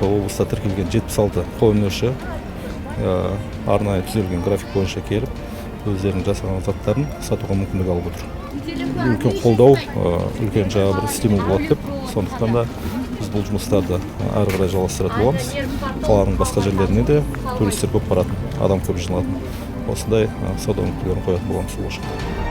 Жалпы облыста тіркелген 76 қолөнерші арнайы түзелген график бойынша келіп, өздерінің жасаған заттарын сатуға мүмкіндік алып отыр. Үлкен қолдау, үлкен жаңағы бір стимул болады деп. Сондықтан да біз бұл жұмыстарды әрі қарай жалғастыратын боламыз. Қаланың басқа жерлеріне де, туристер көп баратын, адам көп жиналатын осындай сауда нүктелерін қоятын боламыз болашақта.